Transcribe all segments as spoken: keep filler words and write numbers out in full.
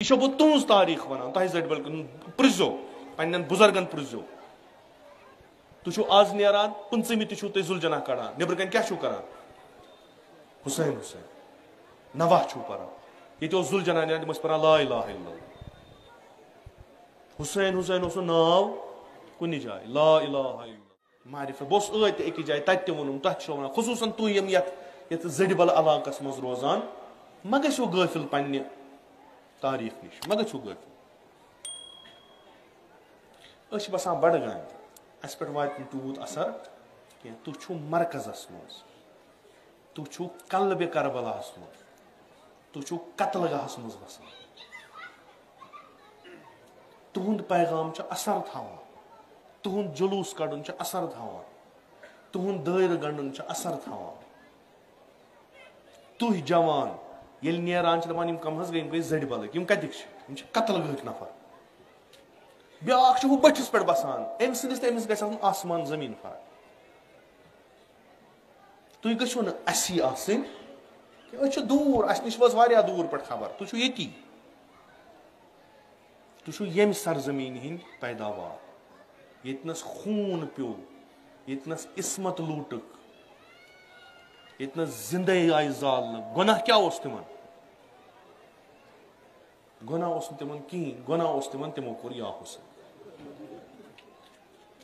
یہِ چھو بہٕ تُہنٛز تاریخ ونان، تۄہہِ زٔٹۍ بلکہِ پرٛژھزیو، پننٮ۪ن بُزرگن پرٛژھزیو۔ تُہۍ چھِو آز نیران، پٕنٛژٕہمہِ تہِ چھِو تُہۍ ذوالجناح کڑان، نیٚبرٕ کنہِ کیٛاہ چھِو کران؟ حسین حسین نواہ چھِو پران۔ ییٚتہِ اوس ذوالجناح نیران، تِم ٲسۍ پران لا الہ الا اللہ۔ حسین حسین اوس نہٕ ناو کُنہِ جایہِ، لا الہ الا اللہ۔ معرفت۔ بہٕ اوسُس ٲدۍ تہِ أکِس جایہِ، تَتہِ تہِ ووٚنُم، تۄہہِ چھُو وَنان، خصوٗصاً تُہۍ یِم یَتھ، یَتھ زٔڈِ بَل علاقَس منٛز روزان، مہ گٔژھِو غٲفِل پنٛنہِ تاریٖخ نِش، مہ گٔژھِو غٲفِل۔ أسۍ چھِ بَسان بَڈگامہِ، اَسہِ پٮ۪ٹھ واتہِ نہٕ تیوٗت اَثر کینٛہہ۔ تُہۍ چھِو مرکزَس منٛز، تُہۍ چھِو قلبِ کربلاہَس منٛز، تُہۍ چھِو قتل گاہَس منٛز وَسان۔ تُہُنٛد پیغام چھُ اثر تھاوان، تُہُنٛد جلوٗس کَڑُن چھُ اثر تھاوان، تُہُنٛد دٲیرٕ گنٛڈُن چھُ اثر تھاوان۔ تُہۍ جوان ییٚلہِ نیران چھِ، دَپان، "یِم کَم حظ گٔے، یِم گٔے زٔڈۍ بَلٕکۍ، یِم کَتِکۍ چھِ؟ یِم چھِ قتل گٔہٕکۍ نفر۔" بیٛاکھ چھُ ہُہ بٔٹھِس پٮ۪ٹھ بَسان، أمۍ سٕنٛدِس تہٕ أمِس گژھِ آسُن آسمان زٔمیٖن فرق۔ تُہۍ گٔژھِو نہٕ اَسی آسٕنۍ کینٛہہ۔ أسۍ چھِ دوٗر، اَسہِ نِش وٲژ واریاہ دوٗر پٮ۪ٹھ خبر، تُہۍ چھِو ییٚتی۔ تُہۍ چھِو ییٚمہِ سرزمیٖنہِ ہِنٛدۍ پیداوار، ییٚتہِ نَس خوٗن پیوٚو، ییٚتہِ نَس عصمت لوٗٹٕکھ، ییٚتہِ نَس زِندَے آیہِ زالنہٕ۔ گۄناہ کیٛاہ اوس تِمَن؟ گۄناہ اوس نہٕ تِمَن کِہیٖنۍ، گۄناہ اوس تِمَن، تِمو کوٚر یا حسین۔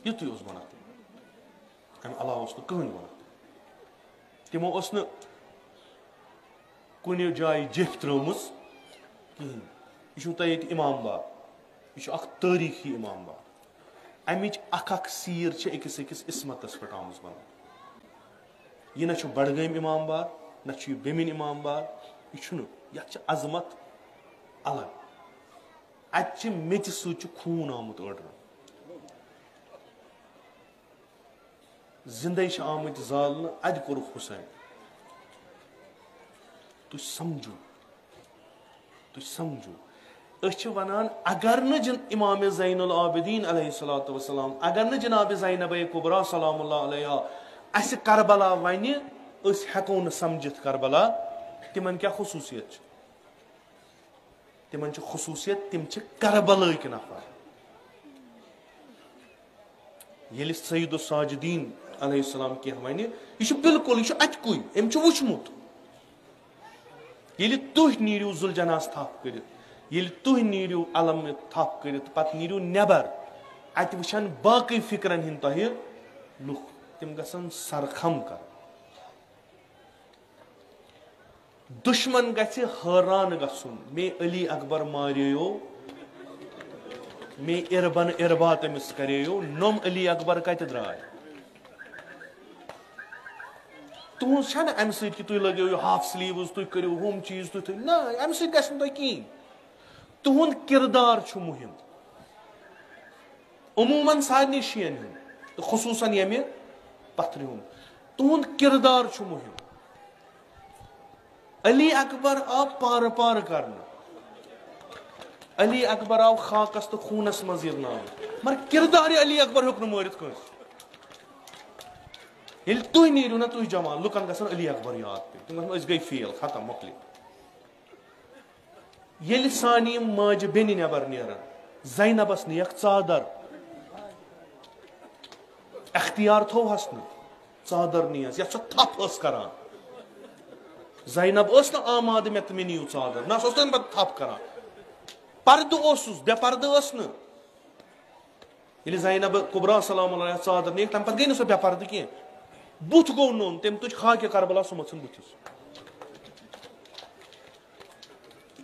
یُتُے اوس گۄناہ تِمَن، اَمہِ علاوٕ اوس نہٕ کٕہٕنۍ گۄناہ۔ تِمو ٲس نہٕ کُنہِ جایہِ جیٚپھ ترٲومٕژ کِہیٖنۍ۔ یہِ چھُو تۄہہِ ییٚتہِ امام باغ، یہِ چھُ اکھ تٲریٖخی امام باغ۔ اَمِچ اکھ اکھ سیٖر چھِ أکِس أکِس عصمتس پٮ۪ٹھ آمٕژ بناونہٕ۔ یہِ نہ چھُ بڈگٲمۍ امام باغ، نہ چھُ یہِ بیٚمِنۍ امام باغ، یہِ چھُنہٕ، یَتھ چھِ عظمت الگ۔ اَتہِ چھِ میٚژِ سۭتۍ چھُ خوٗن آمُت أڑرَن۔ زِندَے چھِ آمٕتۍ زالنہٕ، اَتہِ کوٚرُکھ حسین۔ تُہۍ سمجھو، تُہۍ سمجھو۔ أسۍ چھِ وَنان، اگر نہٕ جن-، امام زین العابدین علیہ الصلوۃ والسلام، اگر نہٕ جناب زینب کبریٰ سلام اللہ علیہا اَسہِ کربلا وَنہِ، أسۍ ہٮ۪کو نہٕ سمجھِتھ کربلا۔ تِمن کیٛاہ خصوٗصیت چھِ؟ تِمن چھِ خصوٗصیت، تِم چھِ کربلٲکۍ نفر۔ ییٚلہِ سید الساجدین علیہ السلام کینٛہہ وَنہِ، یہِ چھُ بالکل، یہِ چھُ اَتہِ کُے، أمۍ چھُ وٕچھمُت۔ ییٚلہِ تُہۍ نیٖرِو ذوالجناحَس تھپھ کٔرِتھ، ییٚلہِ تُہۍ نیٖرِو علم تھپھ کٔرِتھ، پتہٕ نیٖرِو نٮ۪بر، اَتہِ وٕچھن باقٕے فِکرن ہِنٛدۍ تۄہہِ لُکھ، تِم گژھن سرخم کرٕنۍ۔ دُشمن گژھِ حٲران گژھُن، مے علی اکبر ماریو، مے اربن اربا تٔمِس کریو، نوٚم علی اکبر کتہِ درٛاے؟ تُہنٛز چھا نہٕ امہِ سۭتۍ کہِ تُہۍ لٲگِو یہِ half sleeves، تُہۍ کٔرِو ہُم چیٖز، تُہۍ تھٲیِو، نہ، امہِ سۭتۍ گژھِ نہٕ تۄہہِ کِہیٖنۍ۔ تُہُنٛد کِردار چھُ مُہِم۔ عموٗماً سارنٕے شِیَن ہُنٛد تہٕ خصوٗصاً ییٚمہِ پتھرِ ہُنٛد۔ تُہُنٛد کِردار چھُ مُہِم۔ علی اکبر آو پارٕ پارٕ کرنہٕ۔ علی اکبر آو خاکس تہٕ خوٗنس منٛز یِرناونہٕ۔ مگر کِردارِ علی اکبر ہیوٚک نہٕ مٲرِتھ کٲنٛسہِ۔ ییٚلہِ تُہۍ نیٖرِو نا، تُہۍ جوان، لُکن گژھن علی اکبر یاد پیٚنۍ۔ تِم گژھن، "أسۍ گٔے fail، ختم، مۄکلے۔" ییٚلہِ سانہِ یِم ماجہِ بیٚنہِ نٮ۪بر نیرن، زینبس نِیَکھ ژادر، اختیار تھوہس نہٕ، ژادر نِیَس، یَتھ سۄ تھپھ ٲس کران۔ زینب ٲس نہٕ آمادٕ مےٚ تہٕ مےٚ نِیِو ژادر، نہ سۄ ٲس نہٕ پتہٕ تھپھ کران۔ پردٕ اوسُس، بے پردٕ ٲس نہٕ۔ ییٚلہِ زینب کبریٰ سلام اللہ علیہا ژادر نِیَکھ، تَمہِ پتہٕ گٔے نہٕ سۄ بے پردٕ کینٛہہ۔ بُتھ گوٚو نوٚن، تٔمۍ تُج خاکہِ کربلا، سُہ مٔژھُن بُتھِس۔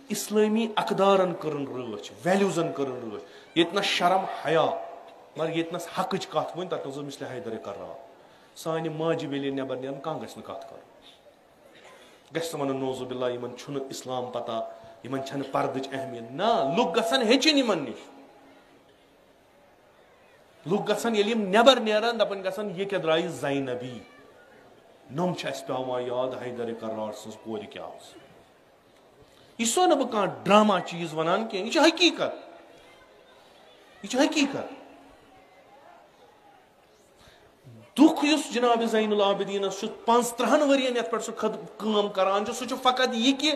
اسلٲمی اقدارن کٔرٕن رٲچھ، valuesن کٔرٕن رٲچھ۔ ییٚتہِ نس شرم حیا، مگر ییٚتہِ نس حقٕچ کتھ ؤنۍ، تتہِ نس اوس مثلِ حیدر کرار۔ سانہِ ماجہِ بیٚنہِ نٮ۪بر نیران، کانٛہہ گژھِ نہٕ کتھ کرُن۔ گژھِ نہٕ ونُن، نعوذ باللہ، یِمن چھُنہٕ اسلام پتہ، یِمن چھنہٕ پردٕچ اہمیت۔ نہ، لُکھ گژھن ہیٚچھِنۍ یِمن نِش۔ لُکھ گژھن، ییٚلہِ یِم نٮ۪بر نیرن، دپان گژھن، "یہِ کیٛاہ درٛایہِ زینبی؟ نۄم چھِ اَسہِ پٮ۪وان یاد، حیدر کرار سٕنٛز کورِ کیٛاہ ٲس؟" یہِ چھُسو نہٕ بہٕ کانٛہہ ڈرامہ چیٖز ونان کینٛہہ، یہِ چھِ حقیٖقت۔ یہِ چھِ حقیٖقت۔ دُکھ یُس جناب زین العابدینس چھُ پانٛژترٕٛہن ؤرین یتھ پٮ۪ٹھ سُہ خد-، کٲم کران چھُ، سُہ چھُ فقط یہِ کہِ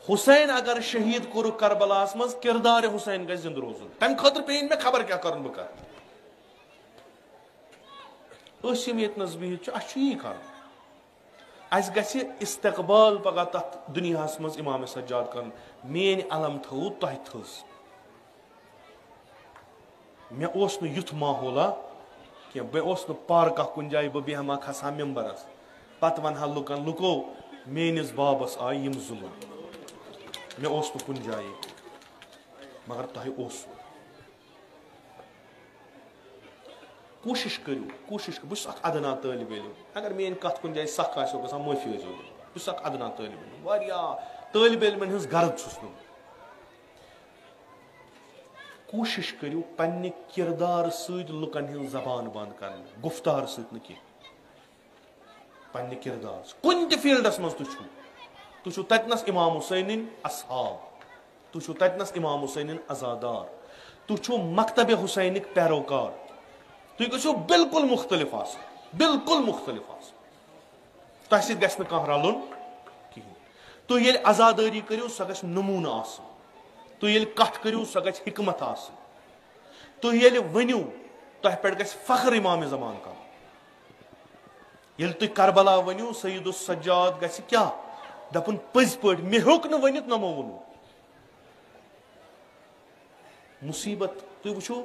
حسین اگر شہید کوٚرُکھ کربلاہس منٛز، کردار حسین گژھِ زندٕ روزُن۔ تمہِ خٲطرٕ پیٚیہِ نہٕ مےٚ خبر کیٛاہ کرُن بہٕ کرٕ۔ أسۍ یِم ییٚتہِ نس بِہِتھ چھِ، اَسہِ چھُ یی کرُن۔ اَسہِ گژھِ استقبال پگاہ تتھ دُنیاہس منٛز امام سجاد کرُن۔ میٲنۍ علم تھٲوو تۄہہِ تھٔز۔ مےٚ اوس نہٕ یُتھ ماحولا کینٛہہ، مےٚ اوس نہٕ پارکہ کُنہِ جایہِ بہٕ بیٚہمہٕ ہا، کھسہٕ ہا ممبرس، پتہٕ ونہٕ ہا لُکن، لُکو، میٲنِس بابس آیہِ یِم ظُلم۔ مےٚ اوس نہٕ کُنہِ جایہِ، مگر تۄہہِ اوسوٕ۔ کوٗشِش کٔرِو، کوٗشِش کٔرِو۔ بہٕ چھُس اکھ ادنا طٲلب علم، اگر میٲنۍ کتھ کُنہِ جایہِ سخ آسیو گژھان، معٲفی ٲسۍزیو دِوان۔ بہٕ چھُس اکھ ادنا طٲلب علم، واریاہ طٲلب علمن ہٕنٛز غرض چھُس نہٕ بہٕ۔ کوٗشِش کٔرِو پننہِ کِردار سۭتۍ لُکن ہٕنٛز زبان بنٛد کرٕنۍ، گُفتار سۭتۍ نہٕ کینٛہہ۔ پننہِ کِردار سۭتۍ۔ کُنہِ تہِ فیلڈس منٛز تُہۍ چھِو، تُہۍ چھِو تتہِ نس امام حسینٕنۍ اصحاب، تُہۍ چھِو تتہِ نس امام حسینٕنۍ عزادار، تُہۍ چھِو مکتب حسینٕکۍ پیروکار۔ تُہۍ گٔژھِو بالکل مُختلف آسٕنۍ، بالکل مُختلف آسٕنۍ۔ تۄہہِ سۭتۍ گژھِ نہٕ کانٛہہ رلُن کِہیٖنۍ۔ تُہۍ ییٚلہِ عزادٲری کٔرِو، سۄ گژھِ نموٗنہٕ آسٕنۍ۔ تُہۍ ییٚلہِ کتھ کٔرِو، سۄ گژھِ حکمت آسٕنۍ۔ تُہۍ ییٚلہِ ؤنِو، تۄہہِ پٮ۪ٹھ گژھِ فخر امام زمان کرُن۔ ییٚلہِ تُہۍ کربلا ؤنِو، سید السجاد گژھِ کیٛاہ دپُن؟ پٔزۍ پٲٹھۍ مےٚ ہیوٚک نہٕ ؤنِتھ، نہ مےٚ ووٚنُن۔ مُصیبت۔ تُہۍ وٕچھِو،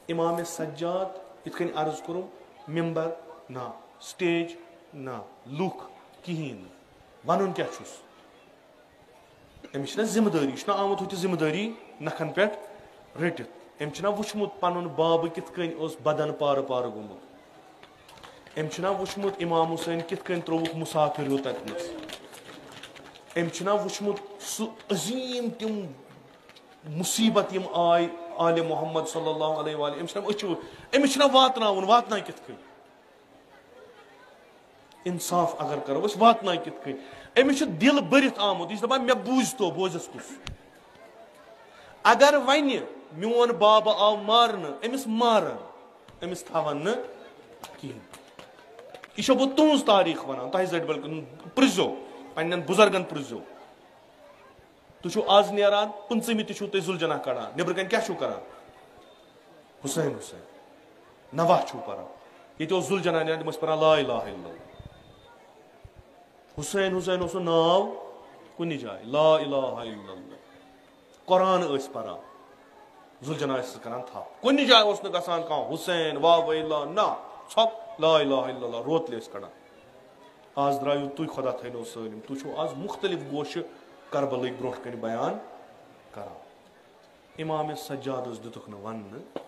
امام سجاد یِتھ کٔنۍ عرض کوٚرُم، ممبر نہ، سٹیج نہ، لُکھ، کِہیٖنۍ نہٕ۔ وَنُن کیٛاہ چھُس؟ أمِس چھِنہ ذمہٕ دٲری، یہِ چھُنہ آمُت ہُتہِ ذمہٕ دٲری نکھن پٮ۪ٹھ رٔٹِتھ۔ أمۍ چھُنہ وٕچھمُت پنُن بابہٕ کِتھ کٔنۍ اوس بدن پارٕ پارٕ گوٚمُت؟ أمۍ چھُنہ وٕچھمُت امام حسین کِتھ کٔنۍ ترووُکھ مسافر ہیوٗ تتہِ نس؟ أمۍ چھُنہ وٕچھمُت سُہ عظیٖم تِم مُصیبت یِم آے آلِ محمد صلی اللہ علیہ وآلہ؟ أمۍ چھُنہ أچھِ وُ-، أمِس چھُنہ واتناوُن، واتناے کِتھ کٔنۍ؟ انصاف اگر کرو أسۍ، واتناے کِتھ کٔنۍ؟ أمِس چھُ دِل بٔرِتھ آمُت، یہِ چھُ دپان، مےٚ بوٗزتو، بوزس کُس؟ اگر ونہِ میون بابہٕ آو مارنہٕ، أمِس مارن، أمِس تھاون نہٕ کِہیٖنۍ۔ یہِ چھو بہٕ تُہنٛز تاریخ ونان، تۄہہِ زٹۍ بل پرٛژھزیو، پننٮ۪ن بُزرگن پرٛژھزیو۔ تُہۍ چھِو آز نیران، پٕنٛژٕہمہِ تہِ چھِو تُہۍ ذوالجناح کڑان، نیٚبرٕ کنہِ کیٛاہ چھِو کران؟ حسین، حسین، نواہ چھِو پران۔ ییٚتہِ اوس ذوالجناح نیران، تِم ٲسۍ پران لا الہ الا اللہ۔ حسین، حسین اوس نہٕ ناو کُنہِ جایہِ، لا الہ الا اللہ۔ قرآن ٲسۍ پران، ذوالجناح ٲسۍ کران تھپھ۔ کُنہِ جایہِ اوس نہٕ گژھان کانٛہہ حسین، واہ ویلا، نہ، ژھۄپ، لا الہ الا اللہ، روتلہِ ٲسۍ کڑان۔ آز درٛایِو تُہۍ، خۄدا تھٲینو سٲلِم۔ تُہۍ چھِو آز مُختٔلِف گوشہٕ کربلٕکۍ برونٛٹھ کنہِ بیان کران۔ امام سجادس دِتُکھ نہٕ وننہٕ